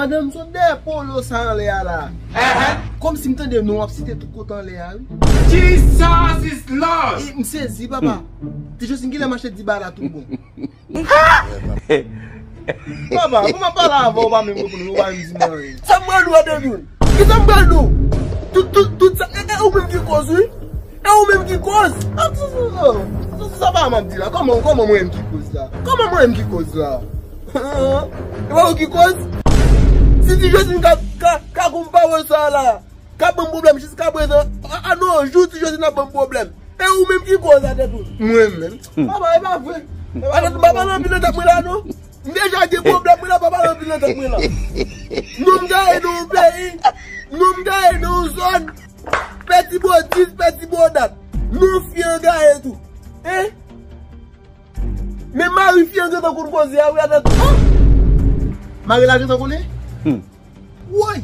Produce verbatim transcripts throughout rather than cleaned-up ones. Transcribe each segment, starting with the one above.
Madanm, sot dèyè polo sa anlè a la. Kòmsi m tande non w ap site tout kote anlè a, wi. Jesus is Lord! E, m sezi, papa. Ti Josine genlè mache di bagay la tout bon. Papa, pou m ap pale avè w, ou pa menm reponn, ou pa menm di m anyen. Sa m pral di w a Dedoun? Kisa m pral di w? Tout, tout, tout sa, e, e ou menm ki koz, wi. E ou menm ki koz. Ah, sa, sa, sa, sa, sa pa m ap di la. Kòman, kòman mwen menm ki koz la? Kòman mwen menm ki koz la? E pa ou ki koz? Si Ti Josine ka, ka, ka konn pawòl sa la, k ap ban m pwoblèm jiskaprezan. A, a non, jou Ti Josine ap ban m pwoblèm. E ou menm ki koz a Dedoun. Mwen menm? Papa, e pa vre. A Dedoun, pa pale anpil nan tèt mwen la, non. M deja gen pwoblèm, mwen la, pa pale anpil nan tèt mwen la. Non m gaye nan yon peyi, non m gaye nan yon zòn. Pè Ti Bodis, Pè Ti Bodat. Non fi an gaye tou. Hein? Men mari fi an gentan konn koze a, wi, a Dedoun. Ah! Mari la gentan konnen? Woy!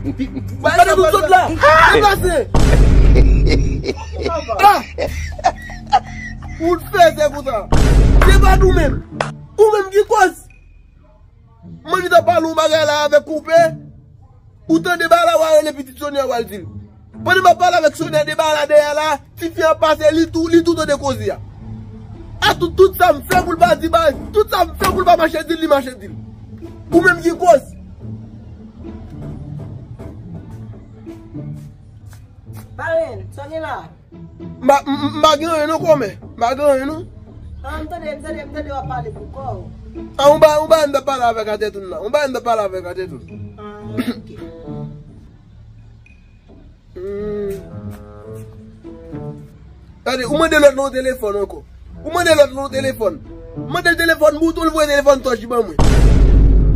Gade tout sot la! Deplase! Ah! Ou t fè se konsa! Se pa nou menm! Ou menm ki koz! Mwen ki t ap pale yon bagay la avèk koupe, ou tande bagay la, w a rele pitit Sonia, w al di l. Pandan m ap pale avèk Sonia de bagay la dèyè la, tifi an pase, li tou, li tou tande koze a. A tout, tout sa m fè pou l pa di bagay, tout sa m fè pou l pa mache di l, li mache di l. Ou menm ki koz. Parenn, sa gen la? M pa, m, m, m pa gen anyen non, kòmè. M pa gen anyen non. Ah, m tande, m tande, m tande w ap pale pou kò w. Ah, ou pa, ou pa m t ap pale avèk a Dedoun la. Ou pa m t ap pale avèk a Dedoun. Ah, ok. Hmm. Gade, ou mande lòt la yon telefòn ankò. Ou mande lòt la yon telefòn. Mande l telefòn bouton, l voye telefòn tòch li ban mwen.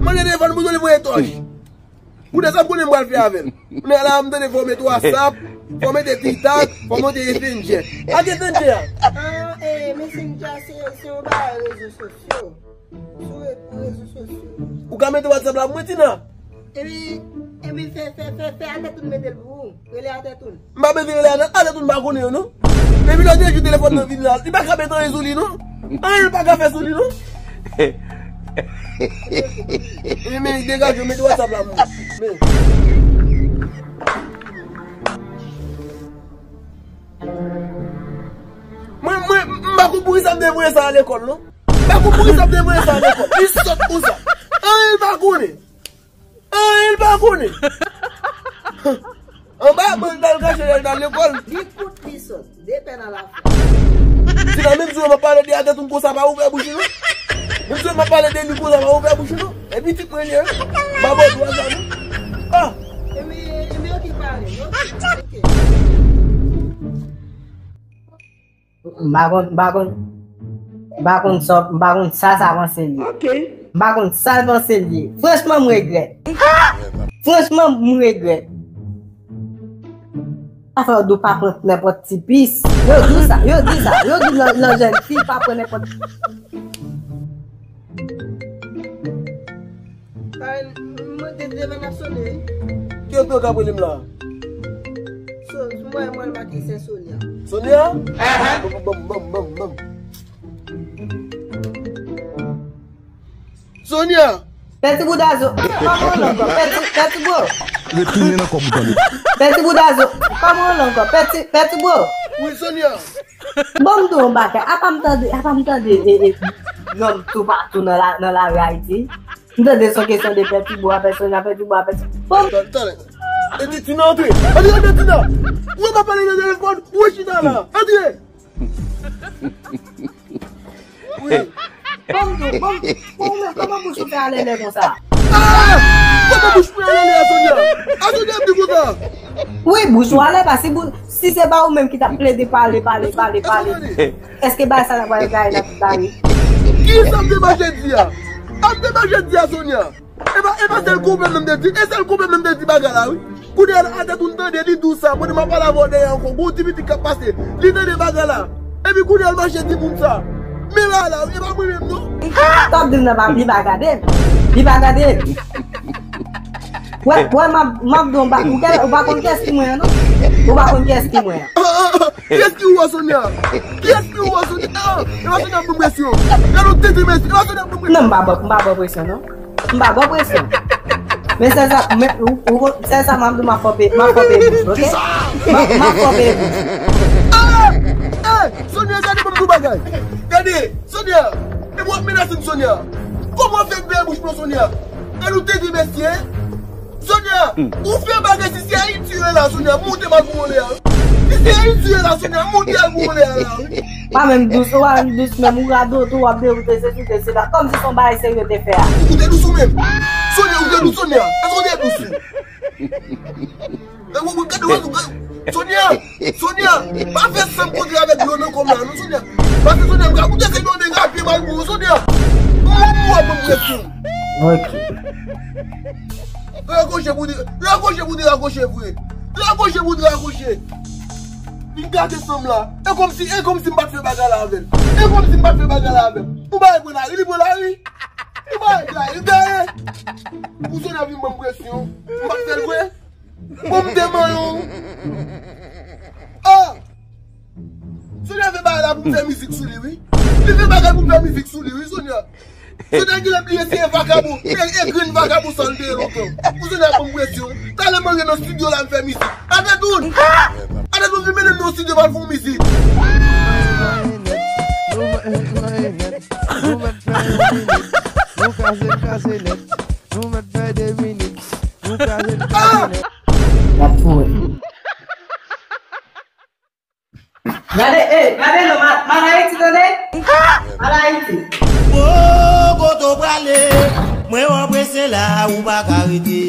Mande telefòn bouton, l voye tòch. Ou de sa m konnen m pral fè avè l. Ou nèg la, m tande fò w mete WhatsApp, fò w mete TikTok, fò w mete Messenger. Ak Messenger a? Ah, eh, Messenger se, se yon bagay rezo sosyo. Sou re-, rezo sosyo. Ou ka mete WhatsApp la pou mwen, Tina? Epi, epi fè, fè, fè, fè a tèt ou mete l pou ou. Rele a tèt ou. M pa bezwen rele a tèt, a tèt ou m pa konnen yo, non. Depi lòt de jou telefòn nan vin la, li pa ka mete anyen sou li, non. Anyen li pa ka fè sou li, non. E men, degaje w, mete WhatsApp la pou mwen. Men. Mwen, mwen, m pa konn poukisa m te voye sa a lekòl, non. M pa konn poukisa m te voye sa a lekòl. Li sòt konsa. Anyen li pa konnen. Anyen li pa konnen. Anba, bon, l t al kache, l t al lekòl. Li kout, li sòt. De pèn a la fwa. Tina, menm si w ap pale de a tèt ou konsa, pa ouvè bouch ou, non. Menm si w ap pale de li konsa, pa ouvè bouch ou, non. E pitit mwen li ye, wi. M pa ba w dwa sa, non. Ah! Epi, epi yo ki pale, yo ki pale. M pa konn, m pa konn, m pa konn sa, m pa konn sa sa panse l ye. Ok. M pa konn sa l panse l ye. Franchman, m regrèt. Franchman, m regrèt. Afè yo di w pa pran nenpòt ti pis. Yo di w sa, yo di sa, yo di nan, nan jèn fi pa pran nenpòt. Ay, mwen te devan ap sone, wi. Ki oto k ap rele m la? So, mwen, mwen make se Sonia. Sonia? Bam, bam, bam, bam, bam. Sonia! Pè ti bouda zo, kòman w ye ankò? Pè ti, pè ti bro. Retounen nan kòb ou tande. Pè ti bouda zo, kòman w ye ankò? Pè ti, pè ti bro. Wi, Sonia. Bon, m di w yon bagay, apa m tande, apa m tande, e, e, nonm toupatou nan la, nan lari Ayiti. M tande se yon kesyon de pè ti bwa, pèsonn, pè ti bwa, pèsonn. Bon. Talè, talè. E di Tina antre. Antre, antre, Tina. Ou wè m ap pale nan telefòn, ou wè chita la. Antre. Wi. Bon, bon, bon, bon, men kòman bouch ou fè alèlè konsa? Ah! Kòman bouch mwen alèlè, Sonia? Sonia ap di konsa. Wi, bouch ou alèlè, paske bou-, si se pa ou menm ki t ap plede pale, pale, pale, pale, èske bagay sa t ap pral gaye nan tout lari? Kisa m te mache di a? A m te mache di a, Sonia? E pa, e pa sèl koupe m nan m te di, e sèl koupe m nan m te di bagay la, wi. Kounye a, atè tou n tande li di w sa, kote m ap pale avè w dèyè ankò, gon ti pitit k ap pase, li tande bagay la. Epi kounye a, l mache di moun sa. Men la, la, e pa mwen menm, non. Sa w ap di m nan, pa, li pa gade m. Li pa gade m. Wè, wè, m ap, m ap di w, m pa, ou kè, ou pa konn kiyès ki mwen an, non. Ou pa konn kiyès ki mwen an. Ah, ah, ah, kiyès ki ou a, Sonia? Kiyès ki ou a, Sonia? Ah, e pa Sonia ap ban m presyon. Gade yon tete mesye, e pa Sonia ap ban m presyon. Non, m pa ba, m pa ba w presyon, non. M pa ba w presyon. Men sèl sa, men, ou, ou, sèl sa m ap di, m ap fòpe, m ap fòpe bouch, oke? M ap, m ap fòpe bouch. Ah! Eh! Sonia, gade pou m di w bagay. Gade, Sonia, e w ap menase m, Sonia. Kòman w fè fè bouch mwen, Sonia? E nou te di mesye? Sonia, ou fè bagay si se Ayiti yo la, Sonia, moute m al pou w lè a. Si se Ayiti yo la, Sonia, moute al pou w lè a la, wi. Pa menm dous, ou pa menm dous menm, ou radote, w ap dewoute, se sou te, se la. Kòmsi se yon bagay serye te fè a. Ou te dous ou menm? Sonia, ou te dous, Sonia? Èske ou te dous? E ou, ou gade, ou, ou, Sonia, Sonia, pa fè sanm kontre avèk dlo nan kò m la, non, Sonia. Pa fè Sonia, m ka koute se dlo de rapye mal pou ou, Sonia. Mwen, mwen, mwen, mwen, mwen. Ok. Rakoche pou de, rakoche pou de, rakoche vre. Rakoche pou de, rakoche. Li gate sanm la. E kòmsi, e kòmsi m pa t fè bagay la avè l. E kòmsi m pa t fè bagay la avè l. Ou pa pran lari, li pran lari. Ou pa lari, li gaye. Ou Sonia vin ban m presyon. M pa t fè l vre. Bon, m te manyen w. Ah! Sonia fè bagay la pou m fè mizik sou li, wi. Li fè bagay pou m fè mizik sou li, wi, Sonia. Sonia genlè bliye se vakabon. E, e grenn vakabon sa l te ye lontan. Pou Sonia ban m presyon. Talè m antre nan estidyo la, m fè mizik. Atetoun! Atetoun vin mennen m nan estidyo, m al fè yon mizik. Nou mèt fè yon minit. Nou mèt fè yon minit. Nou kaze, kaze nèt. Nou mèt fè de minit. Nou kaze, kaze nèt. N ap foure. Gade, eh, gade non, mal, mal Ayiti, tande? Mal Ayiti. Oh, kote w prale? Mwen wè w prese la, ou pa ka rete.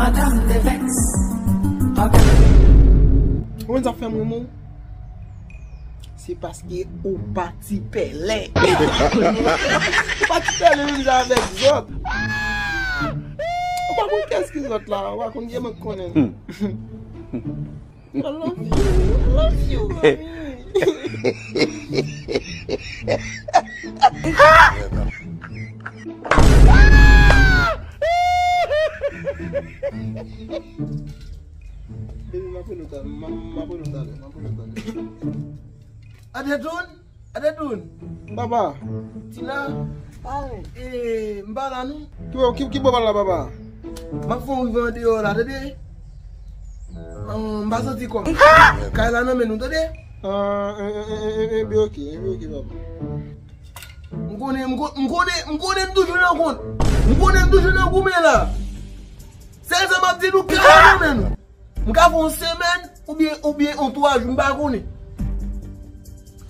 Madanm de vèks. Ou konn sa k fè m renmen w? Se paske ou pa ti pèlen. Ou pa ti pèlen menm jan avèk zòt. Ou pa konn kiyès ki zòt la, ou pa konn gen mwen k konnen. I love you, I love you, mami. Baby, m ap rele w talè, m ap, m ap rele w talè, m ap rele w talè. Atetoun, Atetoun. Papa. Tina. Ay. E, m pa la non. Ki, ki, ki bò w pral la, papa? M ap fè yon rive andeyò la, tande? Ahn, m pa santi kò m. Kay la nan men nou, tande? Ah, e, e, e, e, e, ebyen, oke, ebyen, oke, papa. M konnen, m kon-, m konnen, m konnen m toujou nan kont. M konnen m toujou nan goumen la. Sèl sa m ap di nou, kay la nan men nou. M ka fè yon semèn, oubyen, oubyen yon twa jou, m pa konnen.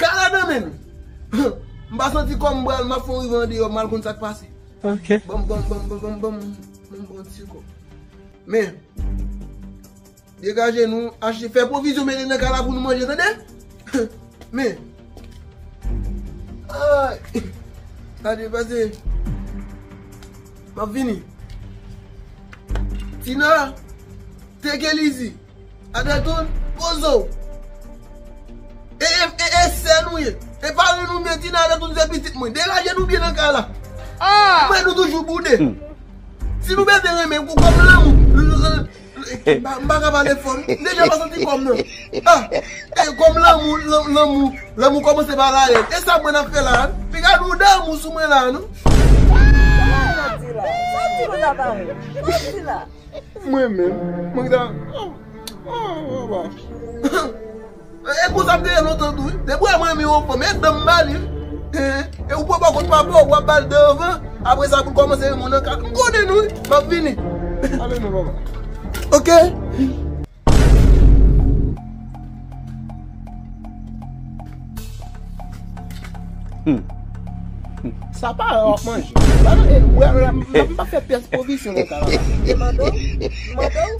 Kay la nan men nou. M pa santi kò m pral, m ap fè yon rive andeyò, m al konn sa k pase. Ok. Ban m, ban m, ban m, ban m, ban m, ban m, ban m pran ti kò. Men, degaje nou, achte, fè pwovizyon, mete nan kay la pou nou manje, tande? Men. Ay. Gade, pase. M ap vini. Tina, Tekelizi, Atetoun, Kozo. E, e, e, e sè nou ye. E pale nou byen, Tina, Atetoun se pitit mwen. Degaje nou byen nan kay la. Ah! Mwen nou toujou boude. Hmm. Si nou bezwen renmen, kou kòm lanmou. M pa, m pa ka pale fò. M deja pa santi kò m nan. Ah, e kòm lanmou, lan-, lanmou, lanmou kòmanse pa la rèd. E sa mwen ap fè la? Piga nou damou sou mwen la, non? Sa di la? Sa di nou la, Mari? Sa di la? Mwen menm, mwen ta, oh, oh, oh, oh. E konsa m te ye lontan tou, wi. Depi w wè mwen renmen yon fanm, e dan m ba li, wi. E ou pran bò kot papa w, w ap ba l dan anvan. Apre sa, pou l kòmanse renmen w nan ka. M konnen nou, wi. M ap vini. Ale non, papa. Ok. Hmm. Sa pa w ap manje. Ba non, e, wè, wè, m, m, m pa fè pyès pwovizyon nan ka la. E mande w, mande w,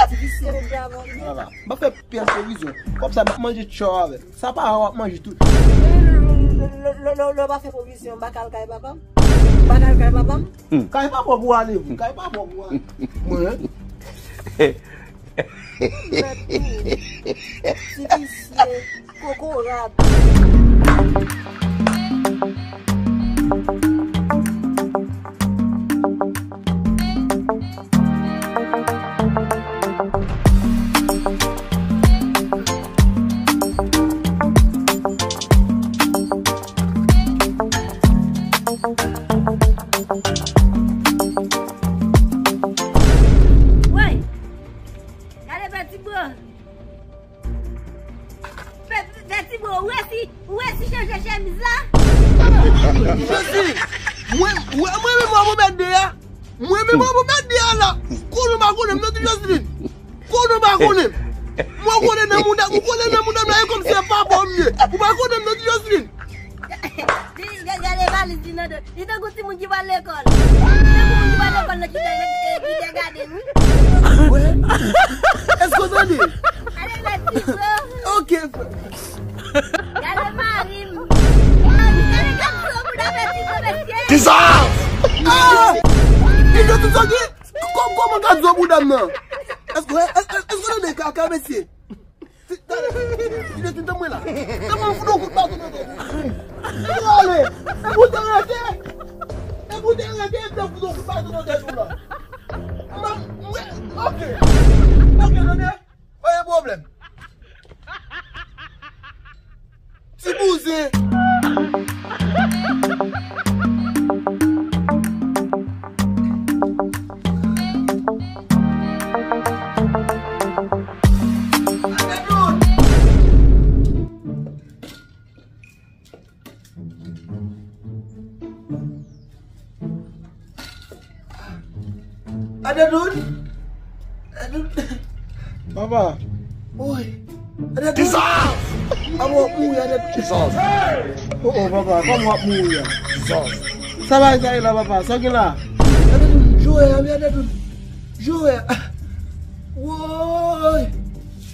ti visye ou bra manje. Vwala. M pa fè pyès pwovizyon. Kòb sa, m ap manje tchò avè l. Sa pa w ap manje tout. Lè, lè, lè, lè, lè, lè, lè w pa fè pwovizyon, m pa ka al kay papa m. M pa ka al kay papa m. Hmm. Kay papa w pou ale, wi. Kay papa w pou ale. Mwen. Mèt ou. Ti visye, kokorat. Woy! Gade Pètibro! Pè-, Pètibro, ou resi, ou resi chanje chemiz la? Jezi! Mwen, mwen, mwen menm w ap mèt de a. Mwen menm w ap mèt de a la. Konnen w pa konnen m nan ti Joseline. Konnen w pa konnen m. Mwen konnen nan mouda, ou konnen nan mouda m la, e kòmsi se papa w m ye. Ou pa konnen m nan ti Joseline. Li, li, gade valiz li nan do. Li tankou timoun ki pral lekòl. Li tankou moun ki pral lekòl nan ki te, ki te gade, wi. Wè. Èske w tande? Gade Pètibro. Ok, frè. Gade mari m. Gade, gade gwo bouda Pètibro, mesye. Kisa? Ah! Li gen tout sa ki, kò-, kòman gade gwo bouda m nan? Èske, èske, èske w tande kaka, mesye? Talè, li te tann mwen la. Tann mwen fout yon kout baton nan tèt ou. Epi w ale. Epi w te rete. Epi w te rete, epi te fout yon kout baton nan tèt ou la. Mwen, mwen, ok. Ok, tande. Pa gen pwoblèm. Ti bouzen. Adedoun! Adedoun! Papa! Woy! Adedoun! Kisa? Papa, w ap mouri, Adedoun! Kisa? Oh, oh, papa, kòman w ap mouri a? Kisa? Sa bagay sa ye la, papa? Sa w gen la? Adedoun, jowè a, wi, Adedoun! Jowè a! Woy!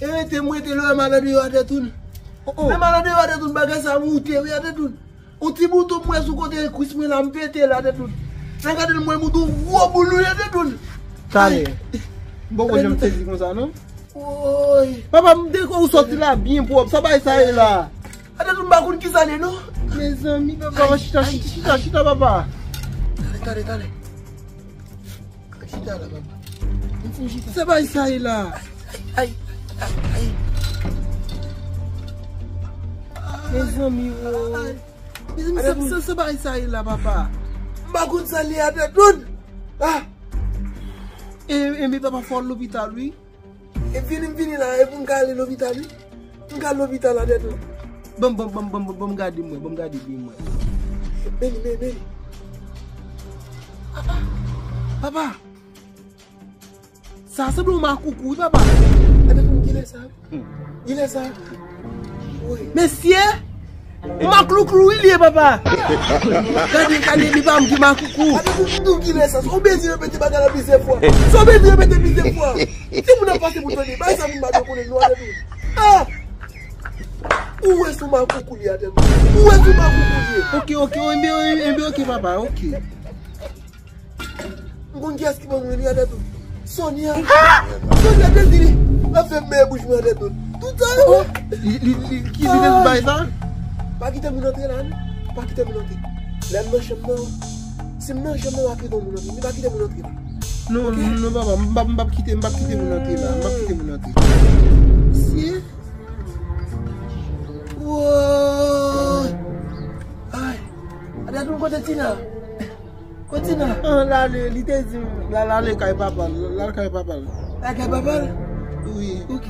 E rete m rete lè maladi yo, Adedoun! Oh, oh. Lè maladi yo, Adedoun, bagay sa moute, wi, Adedoun! Yon ti bouton m wè sou kote kwis mwen la, m pete la, Adedoun. Nan gade l, m wè m yon gwo boul wi, Adedoun. Talè. M poko janm sezi konsa, non. Woy. Papa, m te kwè ou sòti la byen pwòp. Sa bagay sa ye la? Adedoun, m pa konn kisa l ye, non. Mezanmi, papa, chita, chita, chita, chita, papa. Talè, talè, talè. Chita la, papa. Sa bagay sa ye la? Ay, ay, ay, ay. Mezanmi, woy. Mezanmi, sa, sa, sa bagay sa ye la, papa? M pa konn sa l ye, Adedoun. Ah! E, e, men papa, fò w al lopital, wi. E vini, m vini la, e pou m ka ale lopital, wi. M ka al lopital, Adedoun. Ban m, ban m, ban m, ban m, ban m gade mwen, ban m gade byen mwen. Meni, meni, meni. Ah, ah. Papa! Sa sanble yon makoukou, wi, papa. Adedoun, kilè sa? Kilè sa? Woy. Mesye! Maklouklou, wi, li ye, papa. Gade, gade, li pa m ki makoukou. Adedoun, kilè sa? Sa w bezwen repete bagay la plizyè fwa? Sa w bezwen repete plizyè fwa? Timoun ap pase pou tande. Bagay sa moun pa dwe konnen, non, Adedoun. Ah! Ou wè se yon makoukou li, Adedoun. Ou wè se yon makoukou li ye. Ok, ok, enben, enben, ok, papa, ok. M konn kiyès ki ban mwen li, Adedoun. Sonia. Sonia te di li l ap fè m bèy bouch mwen, Adedoun. Tout sa yo. Li, li, li, ki li te bay sa? Pa kite moun antre la, non. Pa kite moun antre. Lè m nan chanm nan, si m nan chanm nan, pa kite moun antre. Men pa kite moun antre la. Non, non, papa, m p ap, m p ap kite, m p ap kite moun antre la, m p ap kite moun antre. Mesye. Woy! Ay! Adèdoun, kote Tina? Kote Tina? An, l ale, li te di m, l al ale kay papa l, l al kay papa l. Al kay papa l? Wi. Ok.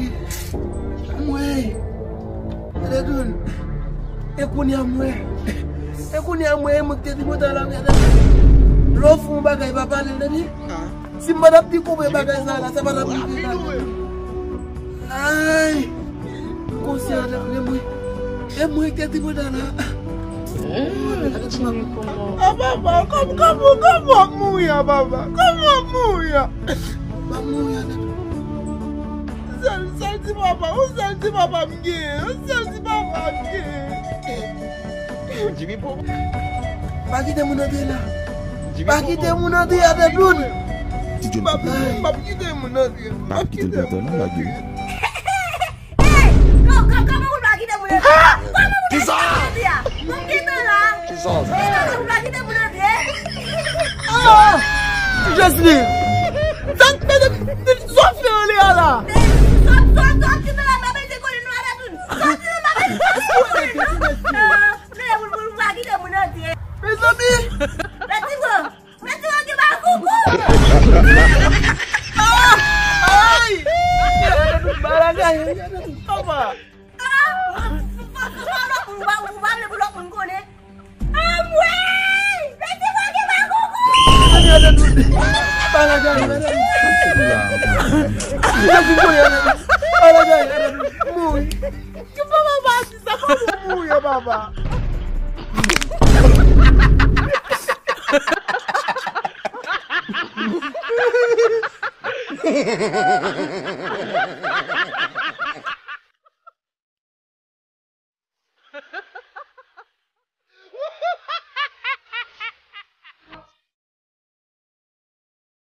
Anmwey! Adèdoun. E kounye a m wè. E kounye a m wè, e mwen ki te di mwen ta la, wi, Adèdoun. Lè w fè yon bagay, pa pale l, tande? Ah. Si m pa t ap dekouvri bagay sa la, sa pa t ap rive la. Ay! M konsyan de mwen. E mwen ki te di mwen la. A papa, kòman, kòman, kòman w ap mouri a, papa? Kòman w ap mouri a? M ap mouri a, tande. Sèl, sèl ti papa, yon sèl ti papa m genyen, yon sèl ti papa m genyen. Jimmy, pou. Pa kite moun antre la. Jimmy, pa pou, kite pou moun antre, Adèdoun. P ap, p ap kite moun antre. Pa kite moun antre, non, lage. Hey! Kò-, kò-, kòman moun pa kite moun antre? Kòman moun pa kite moun antre a? Moun kite la. Kòman moun pa kite moun antre? Ah! Jezi! Sa k fè de, de, sa w fè anlè a la? Sa, sa, sa w kite la, m ap mete kole nou Adèdoun. Sa w kite la, m ap mete kole nou. Mezanmi! Mezanmi! Mezanmi, ki ba koukou! Ah! Ay! Papa! Ah! Ou pa, ou pa, ou pa vle pou lòt moun konnen? Anmwey! Mezanmi, ki ba koukou! Mezanmi, Adèdoun! Bagay, Adèdoun! Mezanmi, Adèdoun! Bagay, Adèdoun! Mouri! Ki papa pa di sa, kòman w mouri an, papa?